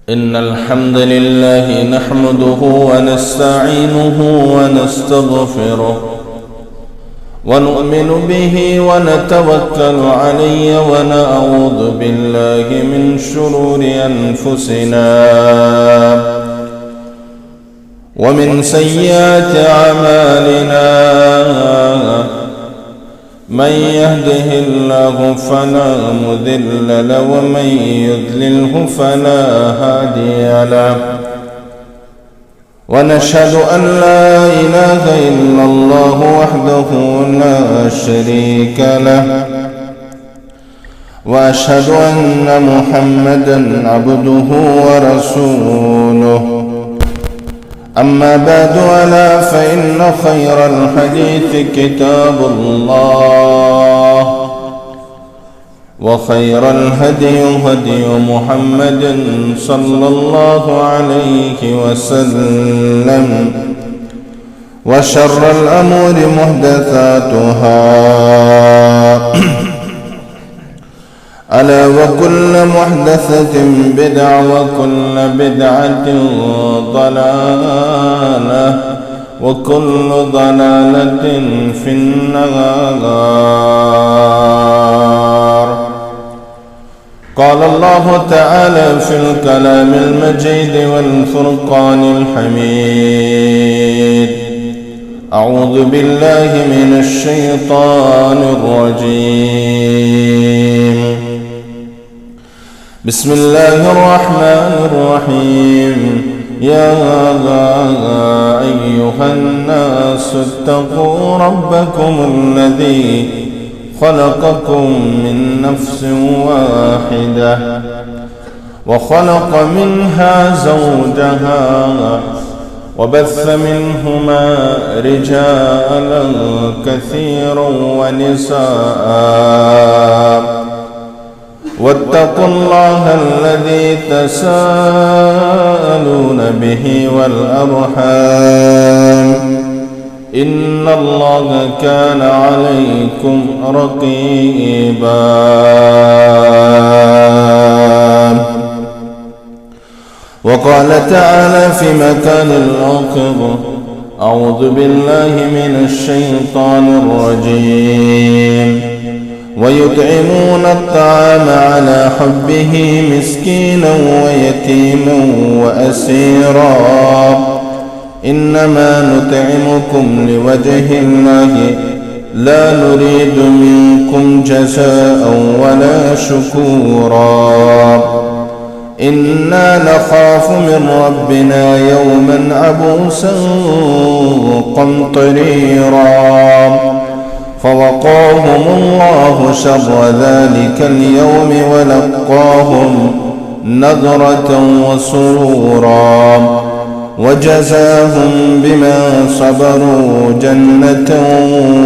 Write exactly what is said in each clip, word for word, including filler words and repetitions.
إن الحمد لله نحمده ونستعينه ونستغفره، ونؤمن به ونتوكل عليه، ونعوذ بالله من شرور أنفسنا ومن سيئات أعمالنا. من يهده الله فلا مضل له، ومن يضلله فلا هادي له. ونشهد أن لا إله إلا الله وحده لا شريك له، وأشهد أن محمدا عبده ورسوله. أما بعد، ألا فإن خير الحديث كتاب الله، وخير الهدي هدي محمد صلى الله عليه وسلم، وشر الأمور محدثاتها، ألا وكل محدثة بدعة، وكل بدعة ضلالة، وكل ضلالة في النار. قال الله تعالى في الكلام المجيد والفرقان الحميد: أعوذ بالله من الشيطان الرجيم. بسم الله الرحمن الرحيم. يا أيها الناس اتقوا ربكم الذي خلقكم من نفس واحدة، وخلق منها زوجها، وبث منهما رجالا كثيرا ونساء، واتقوا الله الذي تساءلون به والأرحام، إن الله كان عليكم رقيبا. وقال تعالى في مكان آخر: أعوذ بالله من الشيطان الرجيم. ويطعمون الطعام على حبه مسكينا ويتيما وأسيرا. إنما نطعمكم لوجه الله لا نريد منكم جزاء ولا شكورا. إنا نخاف من ربنا يوما عبوسا قمطريرا. فوقاهم الله شر ذلك اليوم ولقاهم نضرة وسرورا، وجزاهم بما صبروا جنة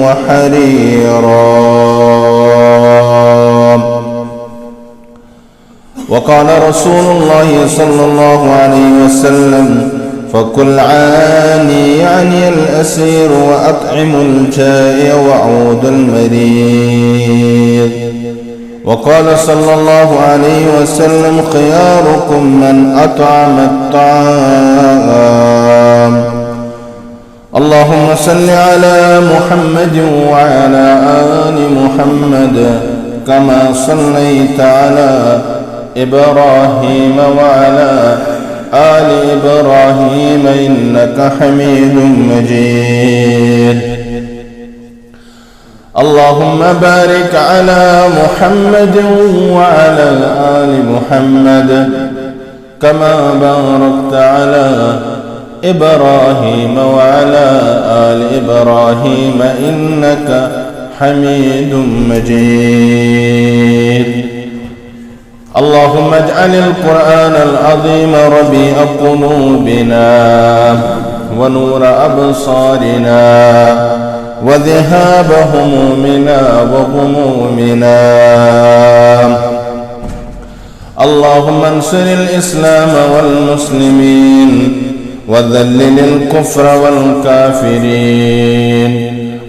وحريرا. وقال رسول الله صلى الله عليه وسلم: فك العاني عن الأسير، وأطعم الجائع، وعود المريض. وقال صلى الله عليه وسلم: خياركم من أطعم الطعام. اللهم صل على محمد وعلى آل محمد كما صليت على إبراهيم وعلى آل إبراهيم إنك حميد مجيد. اللهم بارك على محمد وعلى آل محمد كما باركت على إبراهيم وعلى آل إبراهيم إنك حميد مجيد. اللهم اجعل القرآن العظيم ربيع قلوبنا ونور أبصارنا وذهاب همومنا وغمومنا. اللهم انصر الإسلام والمسلمين وذلل الكفر والكافرين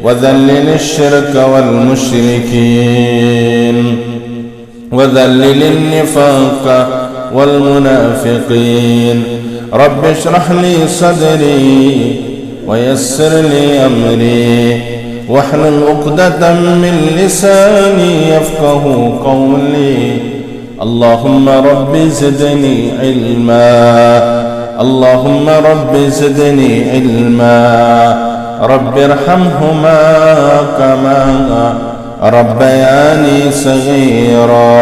وذلل الشرك والمشركين وذلل النفاق والمنافقين. رب اشرح لي صدري ويسر لي أمري واحلل عقدة من لساني يفقه قولي. اللهم رب زدني علما. اللهم رب زدني علما. رب ارحمهما كما ربياني صغيرا.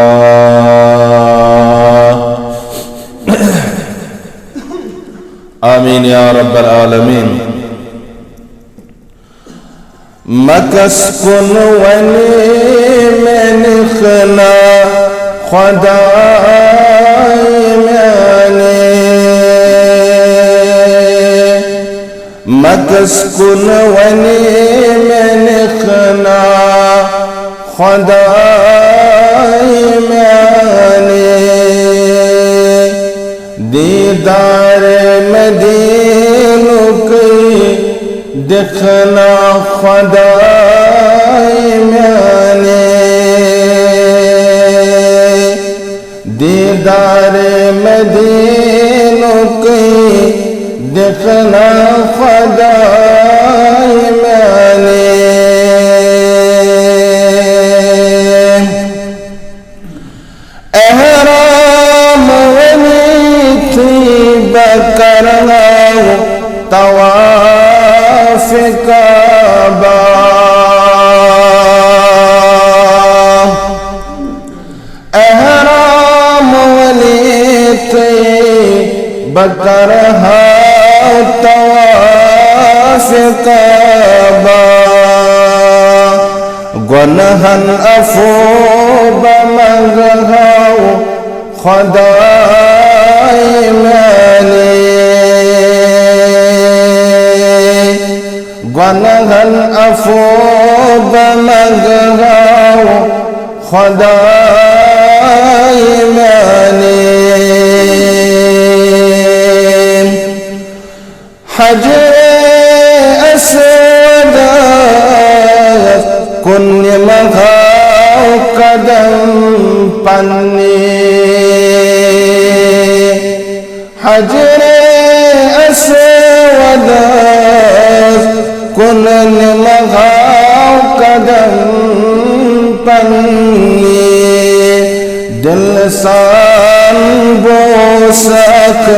آمين يا رب العالمين. مکس کن ونی میانہِ خنا خدای میانہِ. مکس کن ونی میانہِ خنا خدای میانہِ. دیدار مدینُک دِکھ نا خدای میانہِ. دیدار مدینُک دِکھ نا خدای میانہِ. احرام ؤنِتھٕے بہٕ کرناو طواف کعبہ. احرام ؤنِتھٕے بہٕ کرہاو طواف کعبہ. گۄنہن عفو بہٕ منگہاو خدای میانہِ. گۄنہن عفو بہٕ منگہاو خدای میانہِ. حجر اسودس کُن نِمہاو قدم پننہِ. حجر اسودس کُن نِمہاو قدم پننہِ. دِلہٕ سان بوسکھ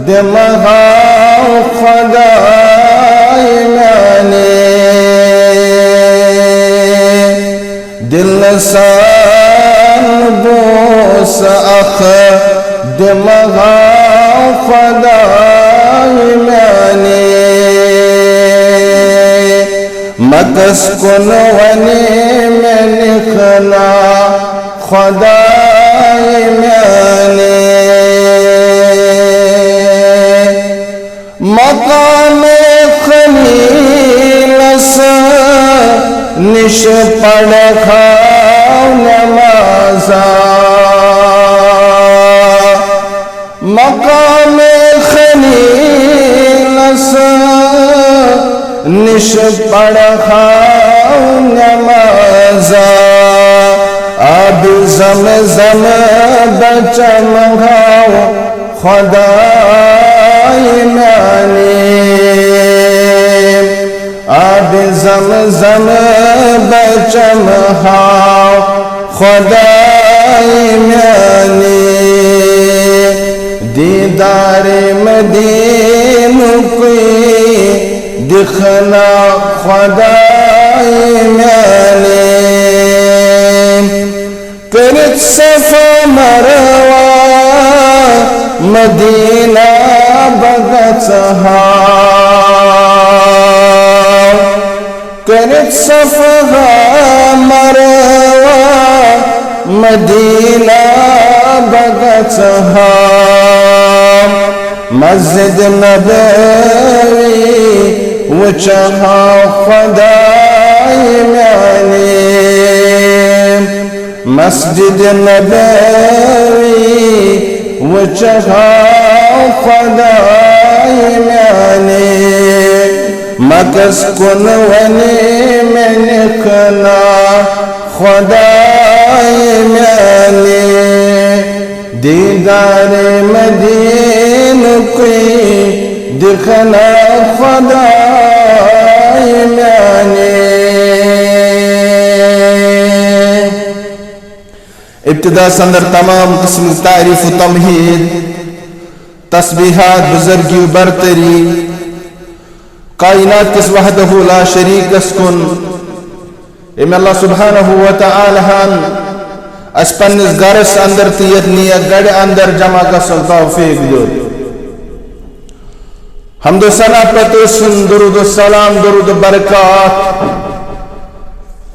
دِمہاو خدای میانہِ. دِلہٕ سان بوسکھ دِمہاو خدای میانہِ. مکس کن ونی میانہِ خنا خدای میانہِ. مقام خلیلس نِش پرہاو نمازا. مقام خلیلس نِش پرہاو نمازا. آب زمزم بہٕ چمہاو خدای میانہِ. آب زمزم بہٕ چمہاو خدای میانہِ. دیدار مدینُک دِکھ نا خدای میانہِ. کٔرِتھ صفا مروہ مدینہ بہٕ گژھہا. کٔرِتھ صفا مروہ مدینہ بہٕ گژھہا. مسجد نبوی وٕچھہا خدای میانہِ. مسجد نبوی وٕچھہا خدای میانہِ. مکس کن ونی میانہِ خنا خدای میانہِ. دیدار مدینُکُے دِکھنا خداے میانہِ۔ ابتداس اندر تمام قسم تعریف و تمہید، تسبیحات، بزرگی و برتری، کائنات کس وحدہ لا شریکس کُن، ییٚمۍ اللہ سبحانہ و تعالیٰ ہن اسہِ پننِس گرس اندر تہٕ یتھ نیک گرِ اندر جمع گژھن توفیق دیُت۔ حمد و ثنا پتہٕ ٲسِن درود و سلام، درود و برکات،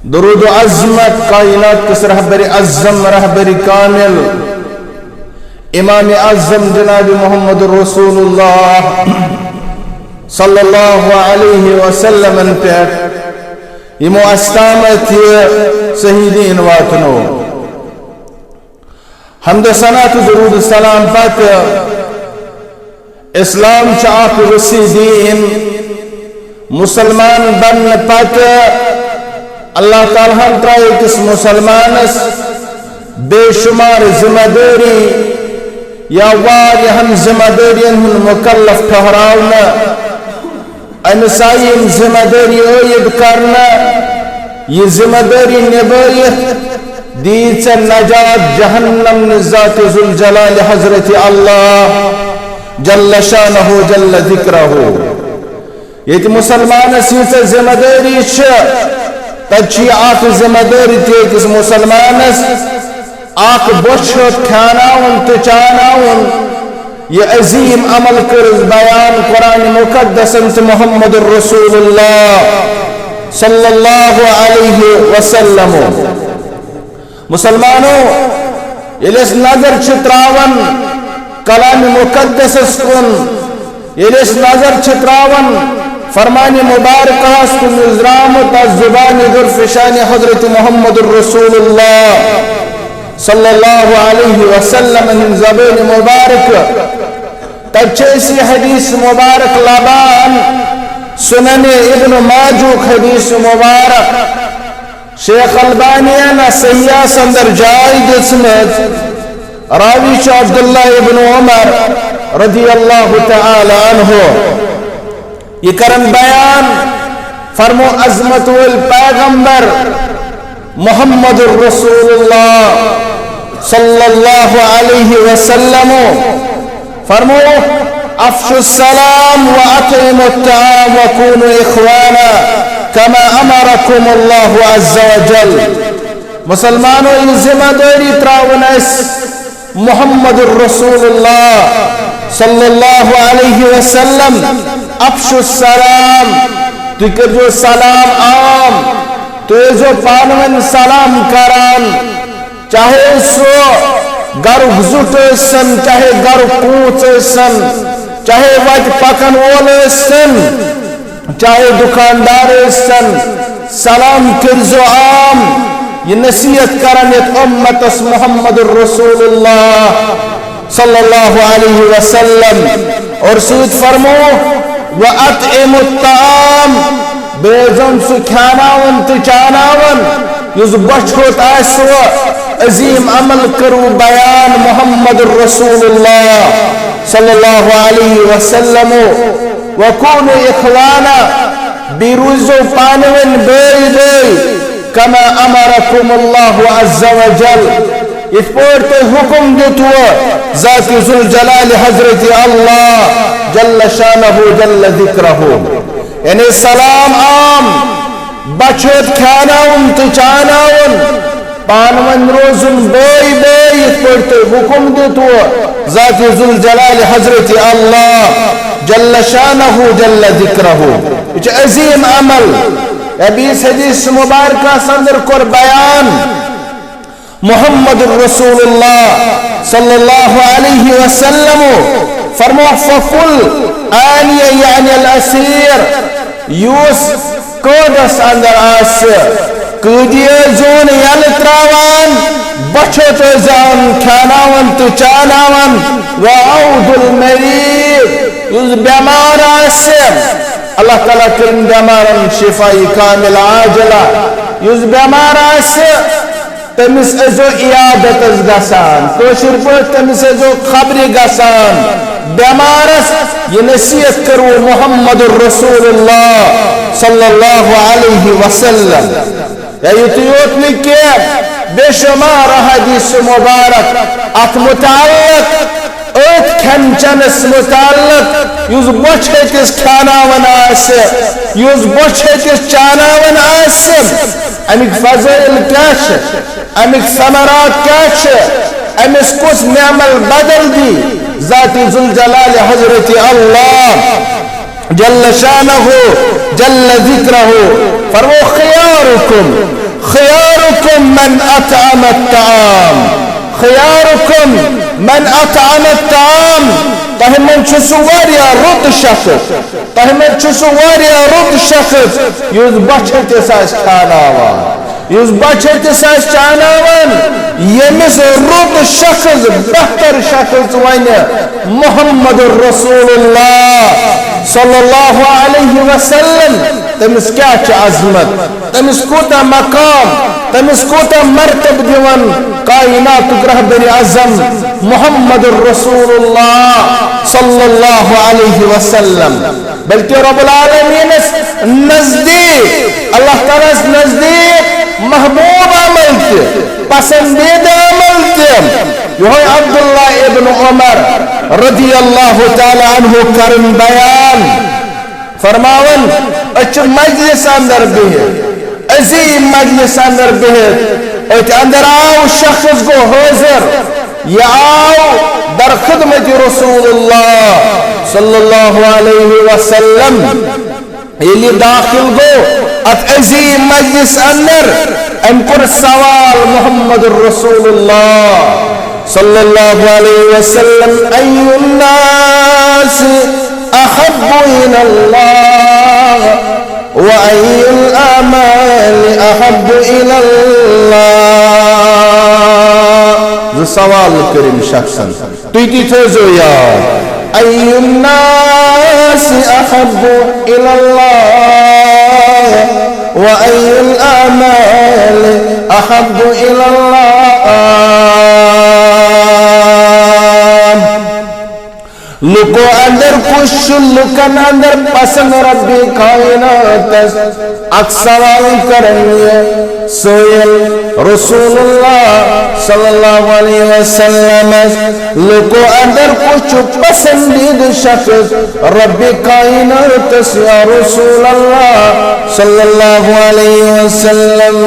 درود و عظمت کائنات کِس رہبر اعظم، رہبر کامل، امام اعظم جناب محمد رسول اللہ صلی اللہ علیہ وسلمن پٮ۪ٹھ، یِمو اَسہِ تامَتھ یہِ صحیح دین واتنو۔ حمد و ثنا تہٕ درود و سلام پتہٕ، اسلام چھُ اکھ وسیع دین۔ مسلمان بننہٕ پتہٕ اللہ تعالیٰ ہن ترٛایہِ أکِس مسلمانس بے شمار ذمہ دٲری یا واریاہن ذمہ دٲرین ہُنٛد مکلف ٹھہراونہٕ۔ أمِس آیہِ یِم ذمہ دٲری عٲید کرنہٕ۔ یہِ ذمہ دٲری نبٲیِتھ دی ژےٚ نجات جہنم نِش ذات ذوالجلال حضرت اللہ جل شانہ جل ذکرہ۔ ییٚتہِ مسلمانس ییٖژاہ ذمہ دٲری چھِ، تتہِ چھِ یہِ اکھ ذمہ دٲری تہِ أکِس مسلمانس، اکھ بۄچھِ ہیوٚت کھیاناوُن تہٕ چاناوُن۔ یہِ عظیم عمل کٔرٕس بیان قرآن مقدسن تہٕ محمد رسول اللہ صلی اللہ علیہ وسلم۔ مسلمانو، ییٚلہِ أسۍ نظر چھِ تراوان کلام مقدسس کُن، ییٚلہِ أسۍ نظر چھِ تراوان فرمان مبارکہس کُن، یُس درامُت از زبان درفشان حضرت محمد رسول اللہ صلی اللہ علیہ وسلم ہٕنٛز زبان مبارک، تتہِ چھِ أسۍ یہِ حدیث مبارک لبان، سنن ابن ماجہُک حدیث مبارک۔ شیخ البانین صحیحس اندر جاے دِژمٕژ، راوی چھُ عبداللہ ابن عمر رضی اللہ تعالی عنہ۔ یہِ کرن بیان، فرمو عظمت وٲلۍ پیغمبر محمد رسول اللہ صلی اللہ علیہ وسلم فرمو، افشوا السلام واطعموا الطعام وكونوا اخوانا كما امركم الله عز وجل۔ مسلمانو، یہِ ذمہ دٲری تراوُن اَسہِ محمد رسول اللہ صلی اللہ علیہ وسلم، افشوا السلام، تُہۍ کٔرزیو سلام عام، تُہۍ ٲسزیو پانہٕ ؤنۍ سلام کران۔ چاہے سُہ گرُک زُٹھ ٲسِن، چاہے گرُک کوٗژ ٲسِن، چاہے وتہِ پکن وول ٲسِن، چاہے دُکاندار ٲسِن، سلام کٔرزیو عام۔ یہِ نصیحت کران یتھ امتس محمد رسول اللہ صلی اللہ علیہ وسلم۔ اور سۭتۍ فرمو، وَأَطْعِمُوا الطَّعَامَ، بیٚیہِ زن سُہ کھیاناوان تہٕ چاناوان، یُس بۄچھِ ہوٚت آسہِ۔ عظیم عمل کرو بیان محمد رسول اللہ صلی اللہ علیہ وسلم۔ وَكُونُوا إِخْوَانًا، بیٚیہِ روٗزِو پانہٕ ؤنۍ بٲے بٲے۔ كما أمركم الله عز وجل، یِتھ پٲٹھۍ تۄہہِ حُکم دیُتوٕ ذات ذوالجلال حضرت اللہ جل شانہ جل ذکرہ۔ یعنی سلام عام، بۄچھِ ہوٚت کھیاناوُن تہٕ چاناوُن، پانہٕ ؤنۍ روزُن بٲے بٲے، یِتھ پٲٹھۍ تۄہہِ حُکم دیُتوٕ ذات ذوالجلال حضرت اللہ جل شانہ جل ذکرہ۔ یہِ چھُ عظیم عمل۔ بیٚیِس حدیث مبارکس اندر کوٚر بیان محمد رسول اللہ صلی اللہ علیہ وسلم فرمو، فکل عانی یعنی الاسیر، یُس قٲدس اندر آسہِ، قٲدی ٲسۍزیون یلہٕ تراوان، بۄچھِ ہوٚت ٲسۍزیون کھیاناوان تہٕ چاناوان، وعود المریض، یُس بٮ۪مار آسہِ، اللہ تعالیٰ کٔرِن بٮ۪مارن شفای کامل عاجلہ۔ یُس بٮ۪مار آسہِ، تٔمِس ٲسۍزیو عیادتس گژھان، کٲشِر پٲٹھۍ تٔمِس ٲسۍزیو خبرِ گژھان، بٮ۪مارس۔ یہِ نصیحت کٔروٕ محمد رسول اللہ صلی اللہ علیہ وسلم۔ یا یُتُے یوت نہٕ کینٛہہ، بے شمار احادیث مبارک اتھ متعلق، أتھۍ کھٮ۪ن چٮ۪نس متعلق، یُس بۄچھِ ہٹِس کھیاناوان آسہِ، یُس بۄچھِ ہٹِس چاناوان آسہِ، امیِکۍ فضائل کیٛاہ چھِ، امیِکۍ ثمرات کیٛاہ چھِ، أمِس کُس نعم البدل دی ذات ذوالجلال حضرت اللہ جل شانہ، جل ذکرہ۔ فرمو، خیارکم، خیارکم من اطعم الطعام، خیارکم من اطعم الطعام۔ تۄہہِ منٛز چھُ سُہ واریاہ رُت شخص، تۄہہِ منٛز چھُ سُہ واریاہ رُت شخص یُس بۄچھِ ہٹِس آسہِ کھیاناوان، یُس بۄچھِ ہٹِس آسہِ چاناوان، ییٚمِس رُت شخص، بہتر شخص ونہِ محمد رسول اللہ صلی اللہ علیہ وسلم، تٔمِس کیٛاہ چھِ عظمت، تٔمِس کوٗتاہ مقام، تٔمِس کوٗتاہ مرتبہٕ دِوان کائناتُک رہبر اعظم محمد رسول اللہ صلی اللہ علیہ وسلم۔ بلکہ رب العالمینس نزدیک، اللہ تعالیٰ ہس نزدیک محبوب عمل تہِ، پسندیدہ عمل تہِ۔ یہوے عبداللہ ابن عمر رضی اللہ تعالیٰ عنہ کرن بیان، فرماون، أسۍ چھِ مجلس اندر بِہِتھ، عظیم مجلس اندر بِہِتھ، أتھۍ اندر آو شخص گوٚو حٲضِر، یہِ آو در خدمت رسول اللہ صلی اللہ علیہ وسلم۔ ییٚلہِ یہِ داخل گوٚو اتھ عظیم مجلس اندر، أمۍ کوٚر سوال محمد رسول اللہ صلی اللہ علیہ وسلم، أي الناس أحب إلى الله وأي الأعمال أحب إلى الله؟ زٕ سوال کٔرۍ أمۍ شخصن، تُہۍ تہِ تھٲیزیو یاد۔ أي الناس أحب إلى الله وأي الأعمال أحب إلى الله؟ لُکو اندر کُس چھُ لُکن اندر پسند رب کائناتس؟ اکھ سوال کرن یہِ سٲیِل رسول اللہ صلی اللہ علیہ وسلم۔ لُکو اندر کُس چھُ پسندیدٕ شخص رب کائناتس یا رسول اللہ صلی اللہ علیہ وسلم؟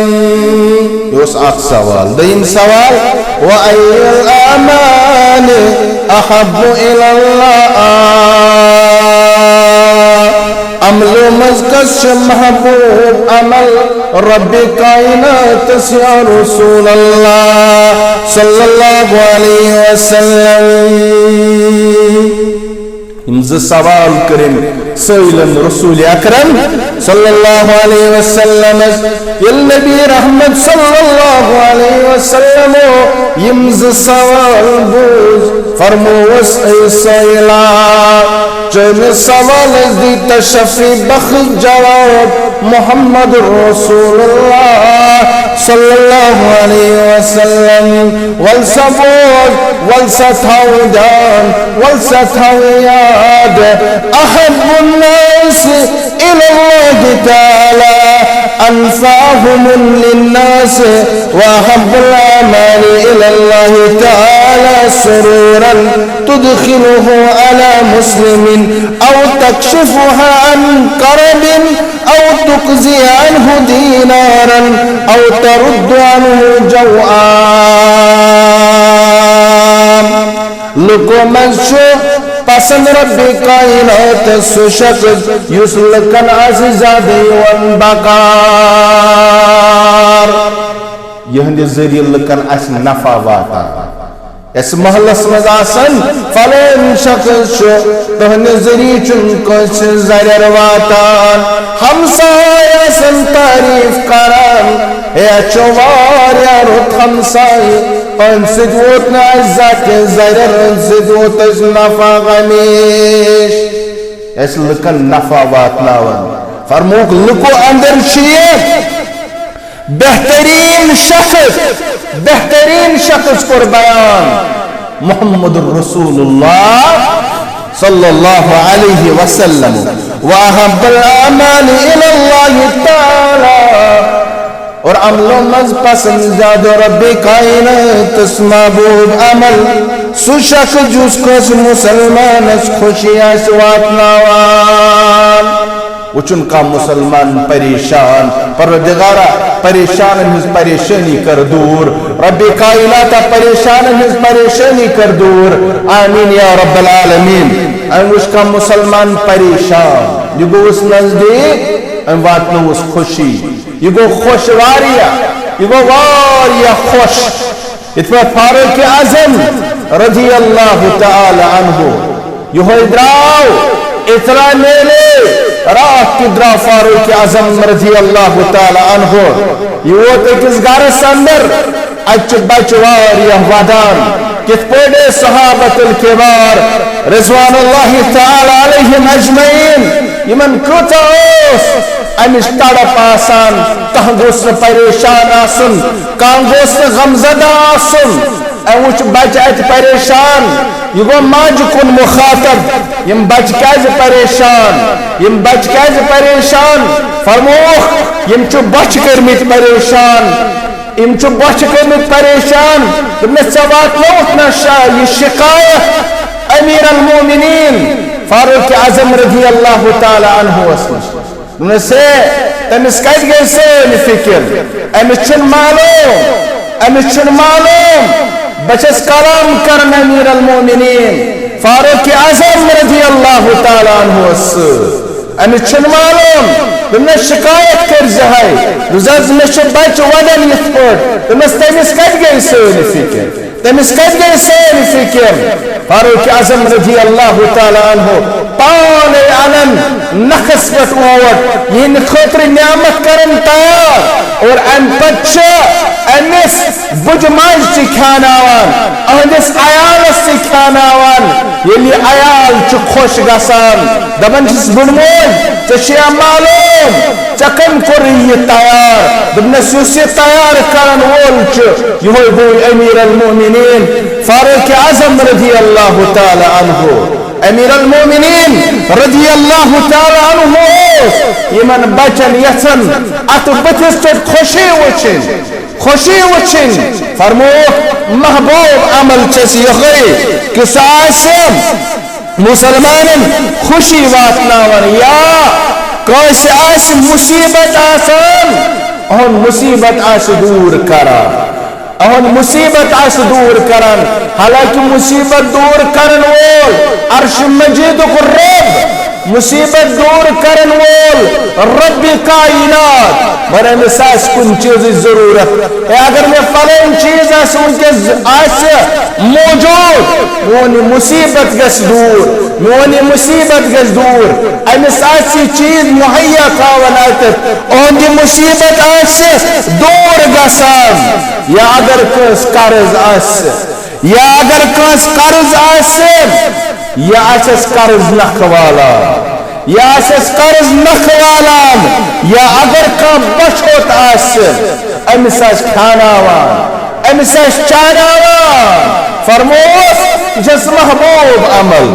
یہِ اوس اکھ سوال۔ دوٚیِم سوال، وأي الأعمال أحب إلى الله؟ عملو منٛز کس چھُ محبوب عمل رب کائناتس یا رسول اللہ صلی اللہ علیہ وسلم؟ یِم زٕ سوال کٔرِم سٲیلن رسول اکرم صلی اللہ علیہ وسلمس۔ ییٚلہِ نبی رحمت صلی اللہ علیہ وسلمو یِم زٕ سوال بوٗز، فرمووس، اے سٲیلا، چٲنِس سوالس دی تشفی بخش جواب محمد رسول اللہ صلی اللہ علیہ وسلم۔ ول سا بوز، ول سا تھاو دھیان، ول سا تھاو یاد، احب الناس إلى الله تعالى أنفعهم للناس، وأحب الأعمال إلى الله تعالى سرورا تدخله على مسلم، أو تكشفها عن كرب، أو تقضي عنه دينارا، أو ترد عنه جوعا۔ لُکو منٛز چھُ پسند رب کائناتس سُہ شخص یُس لُکن آسہِ زیادٕ یِوان بکار، یِہنٛدِ ذٔریعہٕ لُکن آسہِ نفع واتان۔ یس محلس منٛز آسن فلٲنۍ شخص چھُ، تُہنٛدِ ذٔریعہٕ چھُنہٕ کٲنٛسہِ ضرر واتان، ہمساے آسن تعریف کران، ہے، اَسہِ چھُ واریاہ رُت ہمسایہِ، أمۍ سۭتۍ ووت نہٕ اَسہِ زانٛہہ تہِ ضرر، أمۍ سۭتۍ ووت اَسہِ نفع ہمیشہٕ۔ اَسہِ لُکن نفع واتناوان۔ فرمووُکھ، لُکو اندر چھُ یہِ بہترین شخص، بہترین شخص کوٚر بیان محمد رسول اللہ صلی اللہ علیہ وسلم، واحب الاعمال الی اللہ تعالی، اور عملو منٛز پسند زیادٕ رب کائناتس محبوب عمل سُہ شخص یُس کٲنٛسہِ مسلمانس خوشی آسہِ واتناوان۔ وٕچھُن کانٛہہ مسلمان پریشان، پروردگارا، پریشانن ہٕنٛز پریشٲنی کر دوٗر، رب کائناتا، پریشانن ہٕنٛز پریشٲنی کر دوٗر، آمین یا رب العالمین۔ أمۍ وٕچھ کانٛہہ مسلمان پریشان، یہِ گوٚوُس نزدیٖک، أمۍ واتنٲوٕس خوشی، یہِ گوٚو خۄش واریاہ، یہِ گوٚو واریاہ خۄش۔ یِتھ پٲٹھۍ فاروق اعظم رضی اللہ تعالی عنہ، یِہوٚے درٛاو، اطلاع میلے، راتھ کیُتھ درٛاو فاروق اعظم رضی اللہ تعالی عنہ۔ یہِ ووت أکِس گرس اندر، اَتہِ چھِ بچہِ واریاہ ودان۔ کِتھ پٲٹھۍ ٲسۍ صحابۃ الکبار رضوان اللہ تعالی علیہم اجمعین، یِمن کۭژاہ ٲس اَمِچ تڑپ آسان، کانٛہہ گوٚژھ نہٕ پریشان آسُن، کانٛہہ گوٚژھ نہٕ غمزدہ آسُن۔ أمۍ وٕچھ بچہٕ اَتہِ پریشان، یہِ گوٚو ماجہِ کُن مخاطب۔ یِم بچہٕ کیازِ پریشان؟ یِم بچہٕ کیازِ پریشان؟ فرمووُکھ، یِم چھِ بۄچھِ کٔرمٕتۍ پریشان، یِم چھِ بۄچھِ کٔرمٕتۍ پریشان۔ دوٚپنَس، ژےٚ واتنووُتھ نہ شا-، یہِ شکایت امیر المومنین فاروق اعظم رضی اللہ تعالی عنہس نِش؟ دوٚپنَس، ہے، تٔمِس کَتہِ گٔے سٲنۍ فِکر؟ أمِس چھُنہٕ معلوٗم، أمِس چھُنہٕ معلوٗم۔ بہٕ چھَس کلام کران امیر المومنین فاروق اعظم رضی اللہ تعالی عنہس سۭتۍ۔ أمِس چھُنہٕ معلوٗم۔ دوٚپنَس، شِکایت کٔرۍ زِ ہے۔ دوٚپنَس، مےٚ چھِ بَچہٕ وَدان یِتھ پٲٹھۍ۔ دوٚپنَس، تٔمِس کَتہِ گٔے سٲنۍ فِکر؟ تٔمِس کَتہِ گٔے سٲنۍ فِکر؟ فاروق اعظم رضی اللہ تعالی عنہ پانے انن نکھس پٮ۪ٹھ اوٹ، یِہنٛدِ خٲطرٕ نعمت کرن تیار، اور امہِ پتہٕ چھِ أمِس بُجہِ ماجہِ تہِ کھیاناوان، أہنٛدِس عیالس تہِ کھیاناوان۔ ییٚلہِ یہِ عیال چھُ خۄش گژھان، دپان چھِس، بُڈٕ مول، ژےٚ چھُیا معلوم؟ ژےٚ کٔمۍ کوٚرُے یہِ تیار؟ دوٚپنَس، یُس یہِ تیار کرن وول چھُ، یِہوٚے گوٚو امیر المومنین فاروق اعظم رضی اللہ تعالی عنہ۔ امیر المومنین رضی اللہ تعالی عنہ اوس یِمن بچن یژھان اتھ بٕتھِس پٮ۪ٹھ خوشی وٕچھِنۍ، خوشی وٕچھِنۍ۔ فرمووُکھ، محبوب عمل چھس یِہوٚے کہِ سُہ آسہِ مسلمانن خوشی واتناوان، یا کٲنٛسہِ آسہِ مصیبت آسان، اہُنٛد مصیبت آسہِ دوٗر کران، اہُنٛد مصیبت آسہِ دوٗر کران۔ حالانکہ مصیبت دوٗر کرن وول عرش مجیدُک رب، مصیبت دوٗر کرن وول رب کائنات، مگر أمِس آسہِ کُنہِ چیٖزٕچ ضروٗرت۔ ہے، اگر مےٚ فلٲنۍ چیٖز آسہِ وٕنکیٚس آسہِ موجود، میون یہِ مصیبت گژھِ دوٗر، میون یہِ مصیبت گژھِ دوٗر۔ أمِس آسہِ یہِ چیٖز مہیا تھاوان اَتٮ۪تھ، اُہُنٛد یہِ مصیبت آسہِ دوٗر گژھان۔ یا اگر کٲنٛسہِ قرض آسہِ، یا اگر کٲنٛسہِ قرض آسہِ، یہِ آسٮ۪س قرض نکھٕ والان، یہِ آسٮ۪س قرض نکھٕ والان، یا اگر کانٛہہ بۄچھِ ہوٚت آسہِ، أمِس آسہِ کھیاناوان، أمِس آسہِ چاناوان۔ فرمووُس، یہِ چھَس محبوب عمل،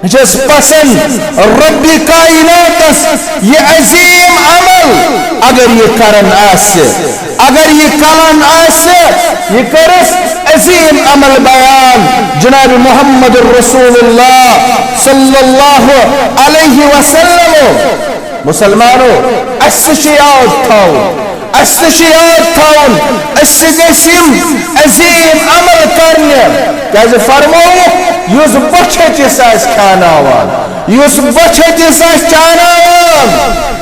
یہِ چھَس پسند رب کائناتس یہِ عظیم عمل، اگر یہِ کران آسہِ، اگر یہِ کران آسہِ، یہِ کٔرِس عظیم عمل بیان جناب محمد رسول اللہ صلی اللہ علیہ وسلم۔ مسلمانو، اَسہِ تہِ چھُ یاد تھاوُن، اَسہِ تہِ چھُ یاد تھاوُن، أسۍ تہِ گٔژھۍ یِم عظیٖم عمل کرنہِ۔ کیازِ فرمووُکھ، یُس بۄچھِ ہیٚتِس آسہِ کھیاناوان، یُس بۄچھِ ہیٚتِس آسہِ چاناوان،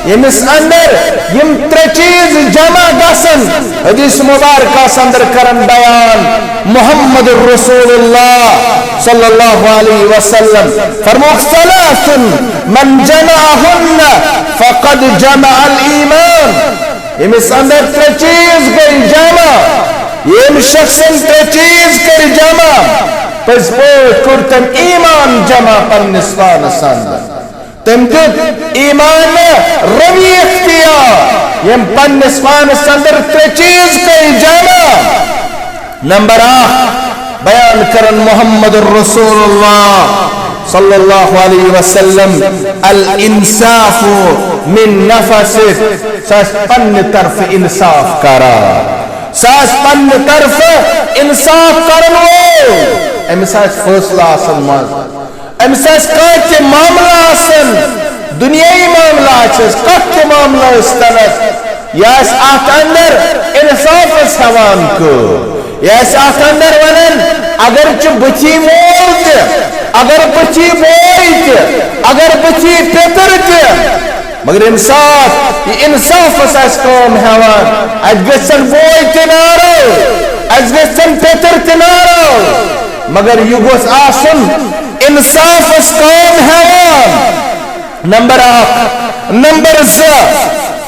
ییٚمِس اندر یِم ترٛےٚ چیٖز جمع گژھن، حدیث مبارکس اندر کرن بیان محمد رسول اللہ صلی اللہ علیہ وسلم۔ فرمووُکھ، ثلاث من جمعهن فقد جمع الایمان۔ ییٚمِس اندر ترٛےٚ چیٖز گٔے جمع، ییٚمۍ شخصن ترٛےٚ چیٖز کٔرۍ جمع، پٔزۍ پٲٹھۍ کوٚر تٔمۍ ایمان جمع پننِس پانس اندر۔ تٔمۍ دیُت ایمان روی اختیار، ییٚمۍ پننِس پانس اندر ترٛےٚ چیٖز کٔرۍ جمع۔ نمبر اکھ، بیان کرن محمد رسول اللہ صلی اللہ علیہ وسلم، الانصاف من نفسک، سہ آسہِ پننہِ طرفہٕ انصاف کران، سہ آسہِ پننہِ طرفہٕ انصاف کرن وول، أمِس آسہِ فٲصلہٕ آسان منٛز۔ أمِس آسہِ کانٛہہ تہِ معاملہٕ آسان، دُنیٲیی معاملہٕ آسٮ۪س، کانٛہہ تہِ معاملہٕ ٲسۍتَنَس، یہِ آسہِ اَتھ اندر انصافس ہٮ۪وان کٲم۔ یہِ آسہِ اَتھ اندر وَنان، اگر چھُ بٕتھی مول تہِ، اگر بٕتھی بوے تہِ، اگر بٕتھی پیٚتٕر تہِ، مگر انصاف، یہِ انصافس آسہِ کٲم ہٮ۪وان۔ اَتہِ گژھن بوے تہِ نارو، اَسہِ گژھن پیٚتٕر تہِ نارو، مگر یہِ گوٚژھ آسُن انصافس کٲم ہٮ۪وان۔ نمبر اکھ۔ نمبر زٕ،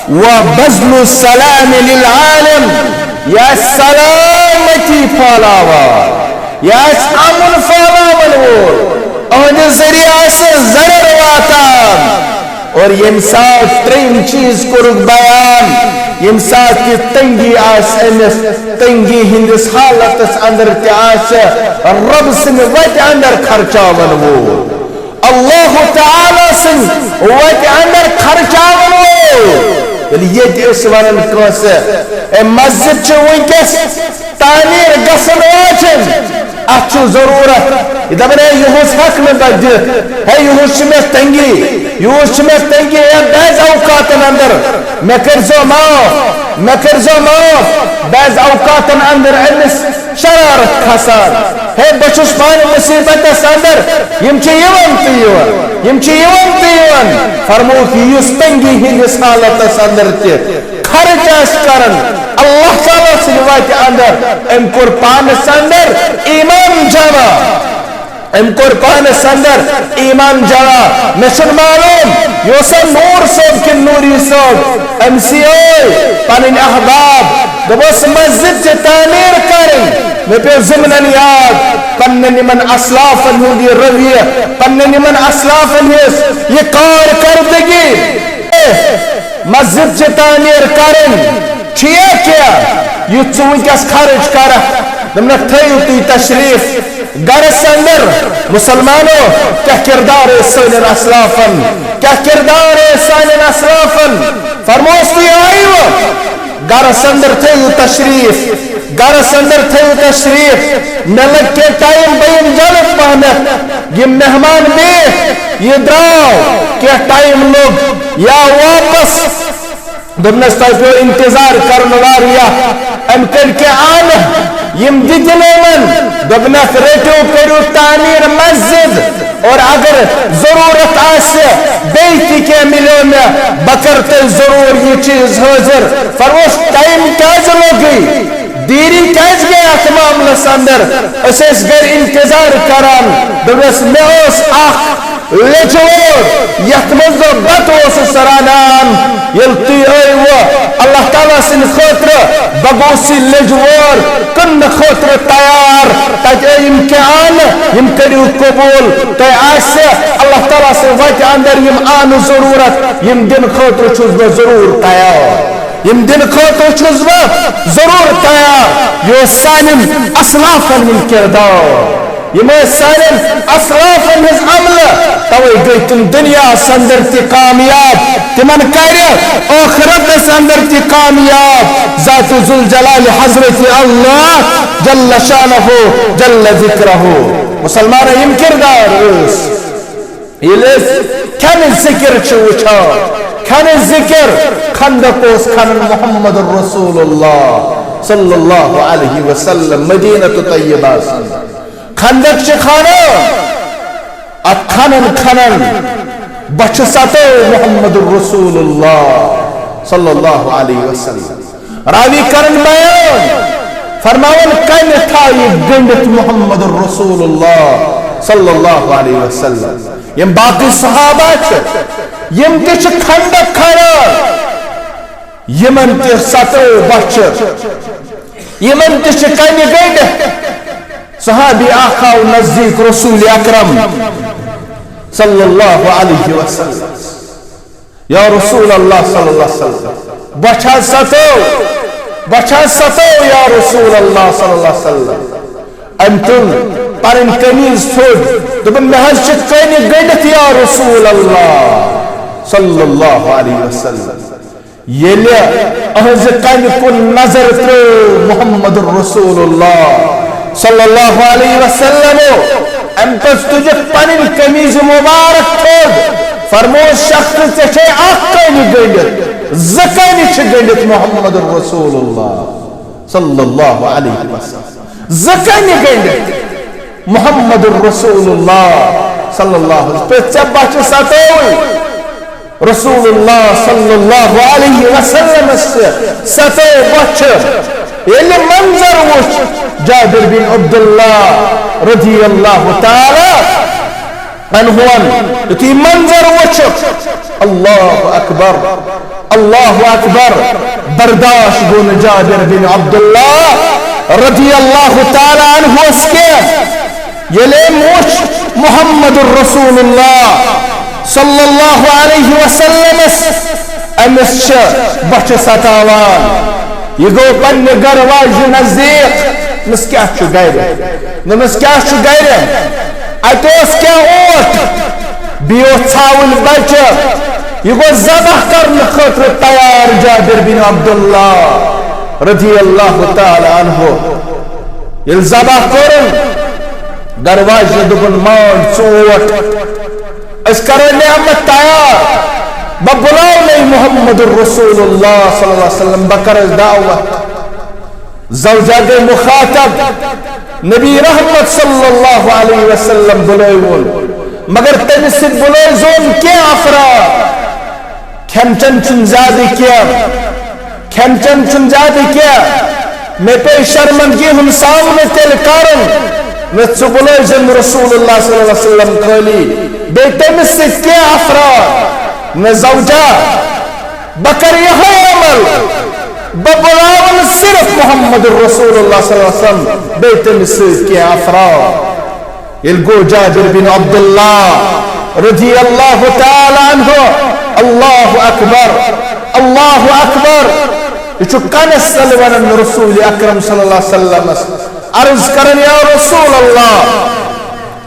وبذل السلام للعالم، یہِ آسہِ سلامتی پھٲلاوان، یہِ آسہِ امن پھٲلاون وول، أہنٛدِ ذٔریعہٕ آسہِ ضرر واتان۔ اور ییٚمہِ ساتہٕ ترٛیٚیِم چیٖز کوٚرُکھ بیان، ییٚمہِ ساتہٕ تہِ تنگی آسہِ أمِس، تنگی ہٕنٛدِس حالتس اندر تہِ آسہِ رۄب سٕنٛدِ وتہِ اندر خرچاون وول، اللہ تعالیٰ سٕنٛدِ وتہِ اندر خرچاون وول۔ ییٚلہِ ییٚتہِ أسۍ ونان کٲنٛسہِ، "اے، مسجد چھِ وٕنکیٚس تعمیٖر گژھن واجٮ۪ن، اتھ چھُ ضروٗرت"، یہِ دپان، "ہے، یِہُس ہٮ۪کہٕ نہٕ بہٕ دِتھ، ہے، یِہُس چھِ مےٚ تنگی، یِہُس چھِ مےٚ تنگی"، ہے، بعض اوقاتن اندر، مےٚ کٔرۍزیو معاف، مےٚ کٔرۍزیو معاف، بعض اوقاتن اندر أمِس شرارت کھسان، ہے، بہٕ چھُس پانہٕ مصیبتس اندر، یِم چھِ یِوان تہٕ یِوان، یِم چھِ یِوان تہٕ یِوان۔ فرمووُکھ، یُس تنگی ہٕنٛدِس حالتس اندر تہِ خرچ آسہِ کران اللہ تعالیٰ سٕنٛدِ وتہِ اندر، أمۍ کوٚر پانس اندر ایمان جمع، أمۍ کوٚر پانس اندر ایمان جمع۔ مےٚ چھُنہٕ معلوم، یہِ اوسا نوٗر صٲب کِنہٕ نوٗری صٲب، أمۍ سی ٲے پنٕنۍ احباب، دوٚپُس، مسجد چھِ تعمیٖر کرٕنۍ۔ مےٚ پیوٚو ضمنن یاد پننٮ۪ن یِمن اسلافن ہُنٛد یہِ رویہ، پننٮ۪ن یِمن اسلافن ہٕنٛز یہِ کارکردگی۔ مسجد چھِ تعمیٖر کرٕنۍ، ٹھیک کیا؟ یُتھ ژٕ وٕنکیٚس خرٕچ کرکھ، دوٚپنکھ، تھٲیِو تُہۍ تشریٖف گرس اندر۔ مسلمانو، کیٛاہ کردار ٲسۍ سانٮ۪ن اسلافن؟ کیٛاہ کردار ٲسۍ سانٮ۪ن اسلافن؟ فرموس، تُہۍ آیوٕ؟ گرس اندر تھٲیِو تشریٖف، گرس اندر تھٲیِو تشریٖف۔ مےٚ لگہِ کینٛہہ ٹایم، بہٕ یِمہٕ جلد پہمتھ۔ یِم مہمان بیٖٹھۍ، یہِ درٛاو، کینٛہہ ٹایم لوٚگ یا واپس۔ دوٚپنس، تۄہہِ پیوٚو انتظار کرُن واریاہ۔ أمۍ کٔرۍ کینٛہہ آنہٕ، یِم دِتِن یِمن۔ دوٚپنکھ، رٔٹِو، کٔرِو تعمیٖر مسجد، اور اگر ضروٗرت آسہِ، بیٚیہِ تہِ کینٛہہ مِلیو مےٚ، بہٕ کرٕ تۄہہِ ضروٗر یہِ چیٖز حٲضِر۔ فرموس، ٹایم کیٛازِ لوٚگُے؟ دیری کیٛازِ گٔے اتھ معاملس اندر؟ أسۍ ٲسۍ گرِ انتظار کران۔ دوٚپنس، مےٚ ٲس اکھ لیٚجہِ وٲر، یتھ منٛز بہٕ بتہٕ اوسُس رنان۔ ییٚلہِ تُہۍ ٲیوٕ، اللہ تعالیٰ سٕنٛدِ خٲطرٕ، بہٕ گوٚوُس یہِ لیٚجہِ وٲر کٕننہٕ خٲطرٕ تیار۔ تتہِ ٲے یِم کینٛہہ آنہٕ، یِم کٔرِو قبوٗل۔ تۄہہِ آسہِ اللہ تعالیٰ سٕنٛدِ وتہِ اندر یِم آنہٕ ضروٗرت، یِم دِنہٕ خٲطرٕ چھُس بہٕ ضروٗر تیار۔ یِم دِنہٕ خٲطرٕ چھُس بہٕ ضروٗر تیار۔ یہِ اوس سانٮ۪ن اسلافن ہُنٛد کردار۔ یِم ٲسۍ سانٮ۪ن اسلافن ہٕنٛز عملہٕ، توے گٔے تِم دُنیاہس اندر تہِ کامیاب، تِمن کرِ ٲخرتس اندر تہِ کامیاب۔ ذات ذوالجلال حضرت اللہ جل شانہ جل ذکرہ۔ مسلمان، یِم کردار ٲسۍ۔ ییٚلہِ أسۍ کھٮ۪نٕچ ذِکِر چھِ وٕچھان، کھٮ۪نٕچ ذِکِر، خندق اوس کھنان محمد رسول اللہ صلی اللہ علیہ وسلم مدینہ طیبہ۔ خندق چھِ کھنان، اتھ کھنان کھنان بۄچھِ ستٲو محمد رسول اللہ صلی اللہ علیہ وسلم۔ راوی کرن بیان، فرماون، کنہِ تھایہِ گٔنڈِتھ محمد رسول اللہ صلی اللہ علیہ وسلم۔ یِم باقی صحابہ چھِ، یِم تہِ چھِ خندق کھنان، یِمن تہِ ستٲو بۄچھِ، یِمن تہِ چھِ کنہِ گٔنڈِتھ۔ صحابی اکھ آو نزدیٖک رسول اکرم صلی اللہ علیہ وسلم۔ یا رسول اللہ صلی اللہ علیہ وسلم، بۄچھِ حظ ستٲو۔ بہٕ چھا ستٲو یا رسول اللہ صلی اللہ علیہ وسلم؟ أمۍ تُل پنٕنۍ قمیٖض تھوٚد، دوٚپُن، مےٚ حظ چھِ کٔنہِ گٔنڈِتھ یا رسول اللہ صلی اللہ علیہ وسلم۔ ییٚلہِ أہنٛزِ کَنہِ کُن نظر ترٲو محمد رسول اللہ صلی اللہ علیہ وسلم، أمۍ پَزِ تُجِتھ پنٕنۍ قمیٖض مبارک تھوٚد، فرمووُس، شخص، ژےٚ چھے اکھ کَنہِ گٔنڈِتھ، زٕ کَنہِ چھِ گٔنڈِتھ محمد رسول اللہ صلی اللہ علیہ وسلم، زٕ کَنہِ گٔنڈِتھ محمد رسول اللہ صلی اللہ علیہ وسلم۔ ژےٚ بۄچھِ ستٲوٕے۔ رسول اللہ صلی اللہ علیہ وسلمس ستٲو بۄچھِ۔ ییٚلہِ منظر وُچھ جابر بن عبداللہ رضی اللہ تعالی عنہن، یُتھُے منظر وُچھ، اللہ اکبر، اللہ اکبر، برداشت گوٚو نہٕ جابر بن عبداللہ رضی اللہ تعالی عنہس کینٛہہ۔ ییٚلہِ أمۍ وُچھ محمد رسول اللہ صلی اللہ علیہ وسلمس، أمِس چھِ بۄچھِ ستاوان۔ یہِ گوٚو پننہِ گرٕ واجہِ نزدیٖک۔ أمِس کیٛاہ چھُ گرِ؟ دوٚپمَس، کیٛاہ چھُ گرِ؟ اَتہِ اوس کینٛہہ اوٗنٹ، بیٚیہِ اوس ژھاوٕلۍ بچہِ۔ یہِ گوٚو ذبح کرنہٕ خٲطرٕ تیار جابر بن عبداللہ رضی اللہ تعالی عنہ۔ ییٚلہِ ذبح کوٚرُن، گرٕ واجنہِ دوٚپُن، مانٛڈ ژوٗنٛٹھ، أسۍ کرو نعمت تیار، بہٕ بُلاونے محمد رسول اللہ صلی اللہ علیہ وسلم، بہٕ کرس دعوت۔ زوجہ گٔے مخاطب، نبی رحمت صلی اللہ علیہ وسلم بُلٲوُن، مگر تٔمِس سۭتۍ بُلٲوزون کینٛہہ افراد۔ کھٮ۪ن چٮ۪ن چھُنہٕ زیادٕ کینٛہہ، کھٮ۪ن چٮ۪ن چھُنہٕ زیادٕ کینٛہہ۔ مےٚ پیٚیہِ شرمندگی ہُنٛد سامنہٕ تیٚلہِ کرُن۔ مےٚ ژٕ بُلٲوزٮ۪م رسول اللہ صلی اللہ علیہ وسلم خٲلی، بیٚیہِ تٔمِس سۭتۍ کینٛہہ افراد۔ مےٚ زوجہ، بہٕ کرٕ یِہوٚے عمل، بہٕ بُلاوَن صرف محمد رسول اللہ صلی اللہ علیہ وسلم، بیٚیہِ تٔمِس سۭتۍ کینٛہہ افراد۔ ییٚلہِ گوٚو جابر بن عبداللہ رضی اللہ تعالی عنہ، اللہ اکبر، اللہ اکبر، یہِ چھُ کنس تل ونان رسول اکرم صلی اللہ علیہ وسلمس، عرض کران، یا رسول اللہ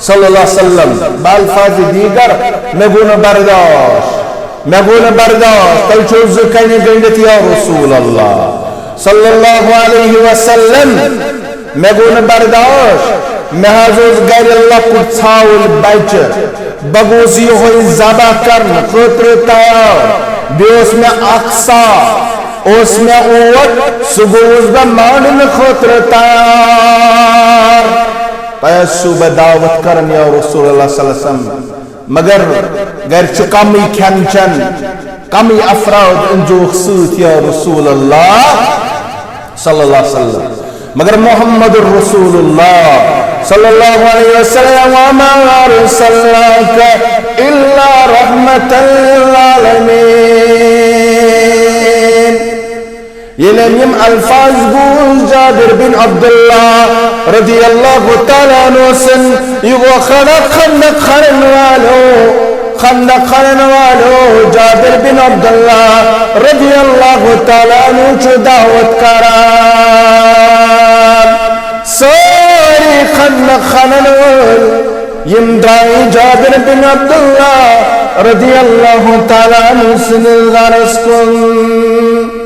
صلی اللہ علیہ وسلم، بالفاظ دیگر، مےٚ گوٚو نہٕ برداشت، مےٚ گوٚو نہٕ برداشت، تۄہہِ چھو زٕ کنہِ گٔنڈِتھ یا رسول اللہ صلی اللہ علیہ وسلم۔ مےٚ گوٚو نہٕ برداشت، مےٚ حظ اوس گرِ لۄکُٹ ژھاوُل بچہِ، بہٕ گوٚوُس یِہوٚے ذبح کرنہٕ خٲطرٕ تیار، بیٚیہِ اوس مےٚ اکھ سا، اوس مےٚ اوٹ، سُہ گوٚوُس بہٕ مانڈنہٕ خٲطرٕ تیار۔ تۄہہِ ٲسِو بہٕ دعوت کران یا رسول اللہ صلی اللہ علیہ وسلم، مگر گرِ چھُ کمٕے کھٮ۪ن چٮ۪ن، کمٕے افراد أنزیوکھ سۭتۍ یا رسول اللہ صلی اللہ علیہ وسلم۔ مگر محمد رسول اللہ صلی اللہ علیہ وسلم، وما ارسلناک الا رحمة للعالمین۔ ییٚلہِ أمۍ یِم الفاظ بوٗز جابر بن عبداللہ رضی اللہ تعالیٰ عنہ سٕنٛدۍ، یہِ گوٚو خندق، خندق کھنن والو، خندق کھنن والو، جابر بن عبداللہ رضی اللہ تعالیٰ عنہ چھُ دعوت کران۔ سٲری خندق کھنن وٲلۍ یِم درٛاے جابر بن عبداللہ رضی اللہ تعالیٰ عنہ سٕنٛدِس گرس کُن۔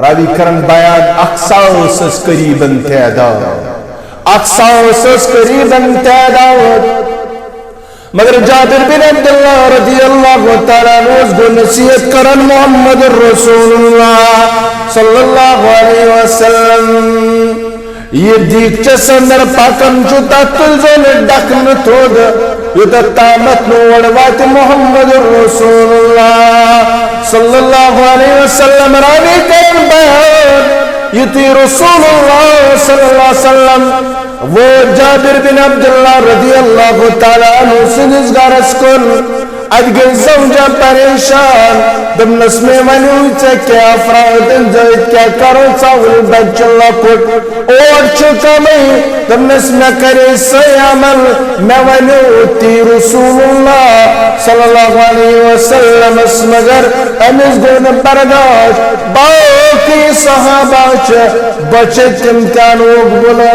راوی کرن بیان، اکھ ساس ٲس قریباً تعداد، اکھ ساس ٲس قریباً تعداد۔ مگر جابر بن عبداللہ رضی اللہ تعالیٰ عنہ اوس گوٚو نصیحت کران محمد رسول اللہ صلی اللہ علیہ وسلم۔ یہِ دیٖگچَس اندر پکان چھُ، تتھ تُلۍ زیو نہٕ ڈکھنہٕ تھوٚد، یوٚتتھ تامتھ نہٕ اور واتہِ محمد رسول اللہ صلی اللہ علیہ وسلم۔ راوی کرن بیان، یُتھُے رسول اللہ صلی اللہ علیہ وسلم ووت جابر بن عبداللہ رضی اللہ تعالیٰ عنہ سٕنٛدِس گرس کُن، اتہِ گٔے زوجہ پریشان، دوٚپنس، مےٚ ؤنِو ژےٚ کیٛاہ افراد أنۍ زیو، أسۍ کیٛاہ کرو، ژاوُل بچہِ لۄکُٹ، اوٹ چھُ کمٕے۔ دوٚپنس، مےٚ کرے سۄے عمل، مےٚ ؤنِو تی رسول اللہ صلی اللہ علیہ وسلمس، مگر أمِس گوٚو نہٕ برداشت۔ باقٕے صحابہ چھِ بچِتھ، تِم تہِ انوکھ بُلٲوِتھ۔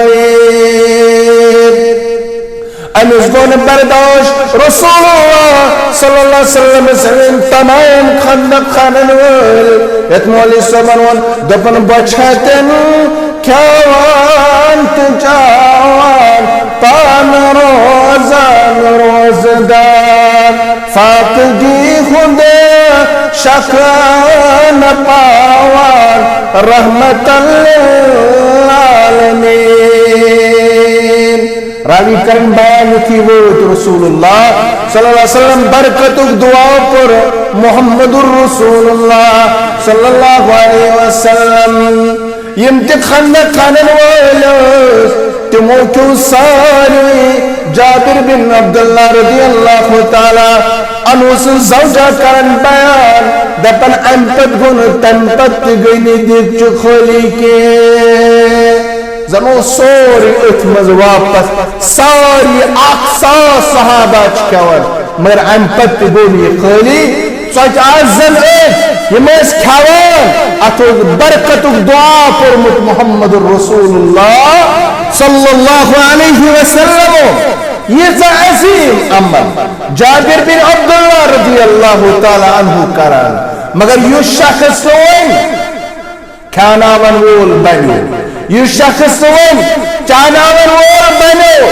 أمِس گوٚو نہٕ برداشت۔ رسول اللہ صلی اللہ علیہ وسلم سٕنٛدۍ تمام خندق خانن وٲلۍ، یتھ مولوی صٲبن ووٚن، دوٚپُن، بہٕ چھا تیٚلہِ کھٮ۪وان تہٕ چٮ۪وان، پانہٕ روزان روزدار، فاقگی ہُنٛد شکھ نہٕ پاوان، رحمتاً للعالمین۔ راوی کرن بیان، یُتھُے ووت رسول اللہ صلی اللہ علیہ وسلم، برکتُک دعا پوٚر محمد رسول اللہ صلی اللہ علیہ وسلم۔ یِم تہِ خندق خانن وٲلۍ ٲسۍ، تِمو کیو ساروٕے جابر بن عبداللہ رضی اللہ تعالیٰ عنہ سٕنٛز زوجہ کران بیان، دپان، امہِ پتہٕ گوٚو نہٕ، تمہِ پتہٕ تہِ گٔے نہٕ دیٖگچہِ خٲلی کینٛہہ۔ زن اوس سورُے أتھۍ منٛز واپس، ساروٕے اکھ ساس صحابہ چھِ کھٮ۪وان، مگر امہِ پتہٕ تہِ گوٚو نہٕ یہِ خٲلی۔ ژۄچہِ آسہٕ زن أتھۍ، یِم ٲسۍ کھٮ۪وان، اتھ اوس برکتُک دعا پوٚرمُت محمد رسول اللہ صلی اللہ علیہ وسلم۔ ییٖژاہ عظیم عمل۔ جابر بن عبداللہ رضی اللہ تعالیٰ عنہ کران، مگر یُس شخص سون کھیاناون وول بنیو، یُس شخص سون چاناون وول بنیو،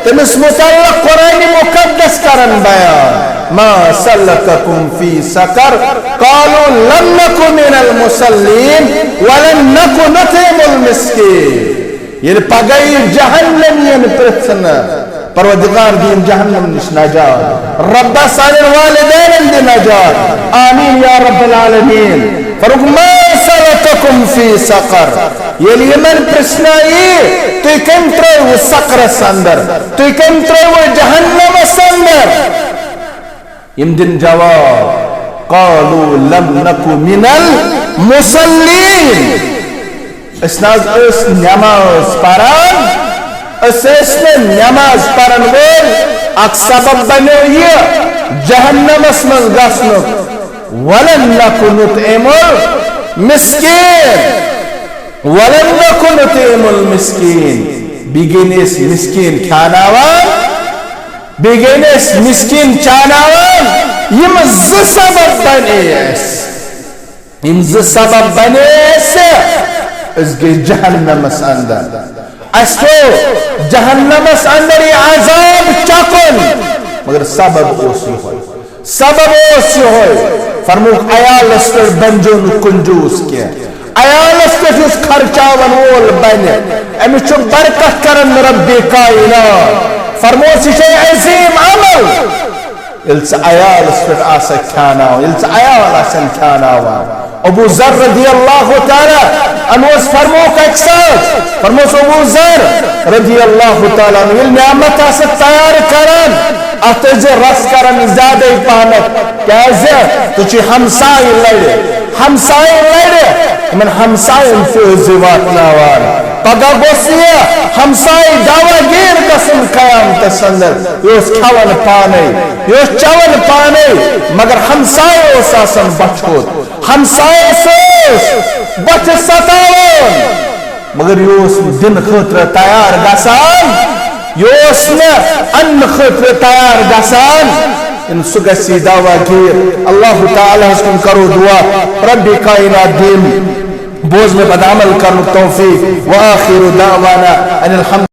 تٔمِس متعلق قرآن مقدس کرن بیان، ما سلککم فی سقر؟ قالوا لم نک من المصلین ولم نک نطعم المسکین۔ ییٚلہِ پگاہ یی جہنمین پرژھنہٕ، پروردگار دِیِن جہنم نِش نجات، رۄبا سانٮ۪ن والدینن دِ نجات، آمین یا رب العالمین۔ فرمووُکھ، ما سلککم فی سقر؟ ییٚلہِ یِمن پرژھنہٕ یی، تُہۍ کٔمۍ ترٲوٕ سقرس اندر؟ تُہۍ کٔمۍ ترٲوٕ جہنمس اندر؟ یِم دِن جواب، قالوا لم نک من المصلین۔ أسۍ نہ حظ ٲسۍ نماز پران، أسۍ ٲسۍ نہٕ نماز پرن وٲلۍ۔ اکھ سبب بنیو یہِ جہنمس منٛز گژھنُک۔ ولم نک نطعم المسکین، ولم نک نطعم المسکین۔ بیٚیہِ گٔے نہٕ أسۍ مسکین کھیاناوان، بیٚیہِ گٔے نہٕ أسۍ مسکین چاناوان۔ یِم زٕ سبب بنے اَسہِ، یِم زٕ سبب بنے اَسہِ، أسۍ گٔے جہنمس اندر۔ اَسہِ پیوٚو جہنمس اندر یہِ عذاب چکُن، مگر سبب اوس یِہوٚے۔ سبب اوس یِہوٚے، فرمووُکھ، عیالس پٮ۪ٹھ بنجو نہٕ کنجوٗس کینٛہہ، عیالس پٮ۪ٹھ یُس خرچاون وول بنہِ، أمِس چھُ برکت کران رب کائنات۔ فرمووُس، یہِ چھُ عظیم عمل۔ ییٚلہِ ژٕ عیالس پٮ۪ٹھ آسکھ کھیاناوان، ییٚلہِ ژٕ عیال آسن کھیاناوان۔ ابو ذر رضی اللہ تعالیٰ عنہ اوس فرمووُکھ اکہِ ساتہٕ، فرمووُس، ابو ذر رضی اللہ تعالیٰ عنہ، ییٚلہِ نعمت آسکھ تیار کران، اتھ ٲسۍ زِ رس کران زیادے پہمتھ، کیازِ ژٕ چھُے ہمسایہِ لرِ، ہمسایہِ لرِ، یِمن ہمساین تہِ ٲسۍ زِ واتناوان۔ پگاہ گوٚژھ نہٕ یہِ ہمسایہِ دعویٰ گیٖر گژھُن قیامتس اندر، یہِ اوس کھٮ۪وان پانے، یہِ اوس چٮ۪وان پانے، مگر ہمسایہِ اوس آسان بۄچھِ ہوٚت۔ ہمسایس اوس بۄچھِ ستاوان، مگر یہِ اوس نہٕ دِنہٕ خٲطرٕ تیار گژھان، یہِ اوس نہٕ اننہٕ خٲطرٕ تیار گژھان۔ یِنہٕ سُہ گژھِ یہِ دعویٰ گیٖر۔ اللہ تعالیٰ ہس کُن کرو دعا، رب کائنات دِیِن بوزنہٕ پتہٕ عمل کرنُک توفیق۔ وآخر دعوانا ان الحمد